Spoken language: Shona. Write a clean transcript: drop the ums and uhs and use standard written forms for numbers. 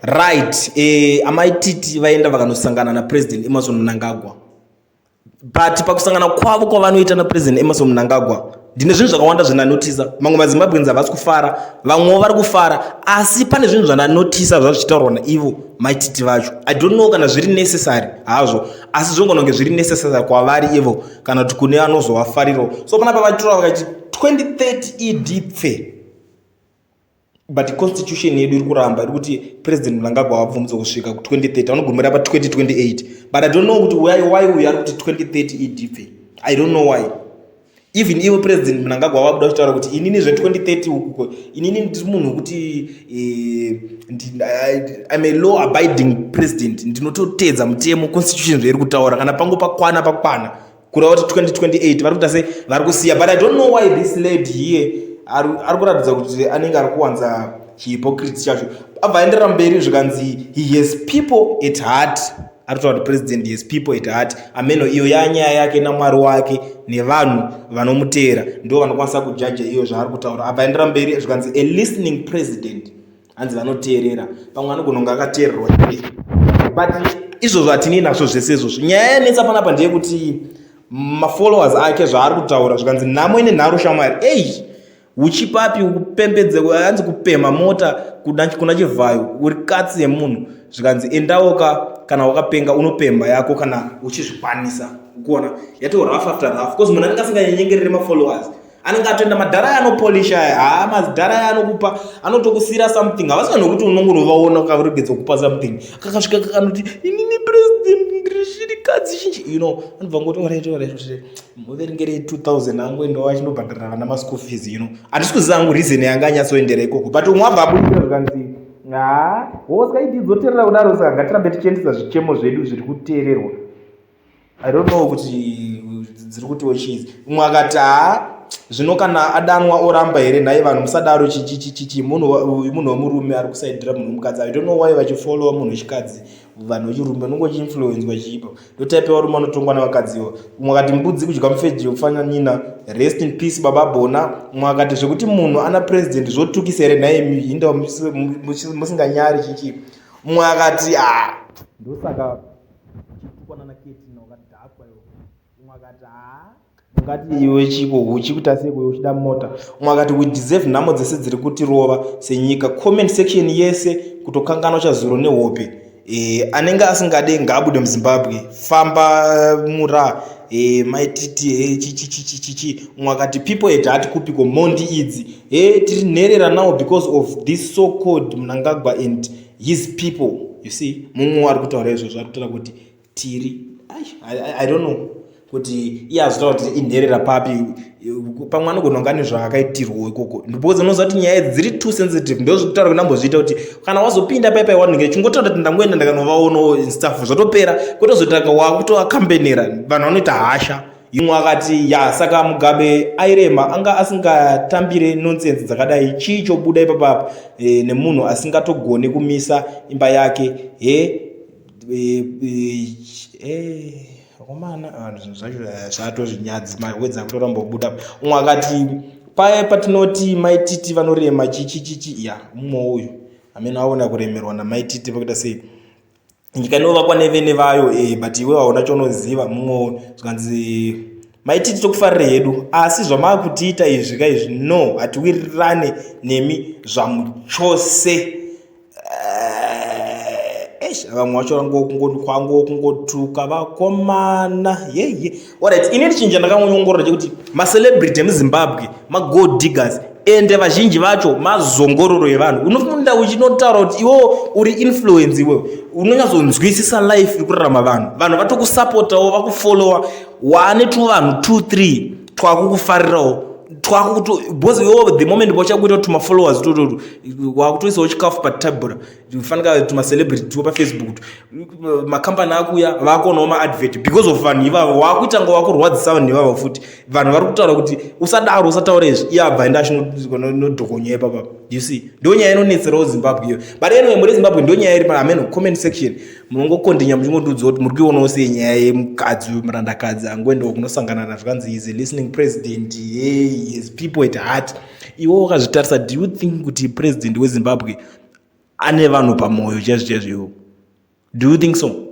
Right, amai Titi vaenda vakanosangana naPresident Emmerson Mnangagwa. But pakusangana kwavo kwavanoita naPresident Emmerson Mnangagwa, ndine zvinhu zvakawanda zvandanotisa. Mamwe maZimbabweans havasi kufara, vamwewo vari kufara, asi pane zvinhu zvandanotisa zvazvichitaurwa naivo maititi vacho. I don't know kana zviri necessary hazvo, asi zvinogona kunge zviri necessary kwavari ivo kana kuti kune anozovafarirawo. So panapa vachitora vakati 2030 ED pfe, but constitution yedu iri kuramba, iri kuti President Mnangagwa vabvumidzwa kusvika ku2030, vanogumira pa2028. But I don't know kuti why uyu ari kuti 2030 ED pfe. I don't know why. Even ivo President Mnangagwa vabuda kuchitaura kuti inini zve2030 ukuko, inini ndiri munhu wekuti I'm a law abiding president, ndinototedza mutemo, constitution zvairi kutaura. Kana pango pakwana pakwana, kureva kuti 2028 vari kuita sei, vari kusiya. But I don't know why this lady here ari kuratidza kuti anenge ari kuwanza chihypocrite chacho. Abva aenderera mberi zvikanzi he has people at heart. Ari kutaura kuti president has people at heart. Ameno, iyo yanyaya yake naMwari wake nevanhu vanomuteera, ndo vanokwanisa kujaja iyo zvaari kutaura. Abva aenderera mberi zvikanzi a listening president, hanzi vanoteerera. Pamwe anogona kunge akateererwa, but izvozvo hatinei nazvo zvese izvozvo. Nyaya yanetsa panapa ndeyekuti mafollowers ake zvaari kutaura, zvikanzi nhamo ine nharo shamwari. Ei, uchipapi kupembedze, hanzi kupemha mota kuna Chivhayo, uri katsi yemunhu. Zvikanzi endawoka kana wakapenga, unopemha yako kana uchizvikwanisa. Ukuona yato rough after rough, because munhu anenge asinganyengerere mafollowers, anenge atoenda madhara aya anopolisha aya. Haa, madhara aya anokupa, anotokusiyira something. Havasi vanhu vekuti unongonovaona ukaregedza kupa something. Kakasvika kakanoti inini president ndiri shirikadzi chinchi, anobva ngoti alright, alright, muverengerei 2000, angoendawo achindobhadharira vana maschool fees. Handisi kuziva hangu reason yanga anyatsoendera ikoko, but umwe wabva abudikira zvikanzi ha, woskaiti dzoteerera kudaro. Saka ngatirambe tichiendesa zvichemo zvedu zviri kuteererwa. I don't know kuti dziri kutiwo chii. Umwe akati haa, zvino kana adanwa oramba here? Nhai vanhu, musadaro. Chichichichichi, munhu wemurume ari kusaidhira munhu wemukadzi. I don't know why vachifollowa munhu wechikadzi. Vanhu vechirume vanonge vachiinfluenzwa chiipo, ndotaipe varume vanotongwa nevakadziwo. Umwe akati mbudzi kudya mufeji yekufananina. Rest in peace, Baba Bona. Umwe akati zvekuti munhu ana president zvotukisa here nhai? Hinda musinganyari chichi. Mumwe akati a, ndosaka chitukwana naketina wakadhakwa iwe. Umwe akati haa, ungati iwe chiko huchi kuita sei kuwe uchida mota? Umwe akati we deserve nhamo dzese dziri kutirova senyika. Comment section yese kutokanganwa chazuro nehope. Anenge asingade ngaabude muZimbabwe. Famba mura maititi e, chichichichichi. Umwe akati people at heart kupiko, mondi idzi e, tiri nherera now because of this so called Mnangagwa and his people. You see, mumwe ari kutaura izvozvo, ari kutaura kuti tiri I don't know kuti iye azotaura kuti inherera papi. Pamwe anogona kunge ane zvaakaitirwawo ikoko, because unoziva kuti nyaya idzi dziri too sensitive. Ndozvekutaura kuti ndambozviita kuti kana wazopinda paipai wanenge chingotaura kuti ndangoenda ndakanovaonawo stuff, zvotopera, kwetozoita wakutoakambenera, vanhu vanoita hasha. Imwe akati ya, saka Mugabe airema, anga asingatambire nonsense dzakadai. Chii chobuda ipapapa nemunhu asingatogoni kumisa imba yake? He e, vakomana, zvinhu zvacho zvatozvinyadzi, mawedza kutoramba kubuda. Umwe akati paya patinoti maititi vanorema chichichichi ya, mumwe uyu amene aona kuremerwa namaititi pakuita sei? Nyika inovakwa nevene vayo, but iwe hauna chaunoziva. Mumwe zvikanzi maititi tokufarira hedu, asi zvamaakutiita izvi ka izvi, no, hatiwirirane nemi zvamuchose. Eish, vamwe vacho kwango kungotuka vakomana yeye. Alright, inini chinhu chandakangonyongorora chekuti macelebrity emuZimbabwe magold diggers, ende vazhinji vacho mazongororo evanhu. Unofunda uchinotaura kuti iwewo uri influence, iwewe unonyatsonzwisisa life iri kurarama vanhu. Vanhu vatokusapotawo, vakufollowa, waane tuvanhu 2 3 twakukufarirawo, twakuto, because iwewo the moment vachakuita tumafollowers tototo, wakutoisawo chikafu patabura. Fanika tumacelebrity tuwo paFacebook, makambani akuya vakuonawo maadvert because of vanhu ivavo. Wakuita nga wakurwadzisa vanhu ivavo futi. Vanhu vari kutaura kuti usadaro, usataura izvi, iye abva enda achinodhokonya ipapa. You see, ndo nyaya inonetserawo Zimbabwe iyo. But anyway, muri Zimbabwe, ndo nyaya iri panameno. Comment section munongokontinya muchingondiudzawo kuti muri kuionawo sei nyaya yemukadzi murandakadzi angoendawo kunosangana nazvikanzi is a listening president, hey, has people at heart. Iwe wakazvitarisa, do you think kuti president weZimbabwe Ane vanhu pamwoyo chaizvo chaizvo iwo. Do you think so?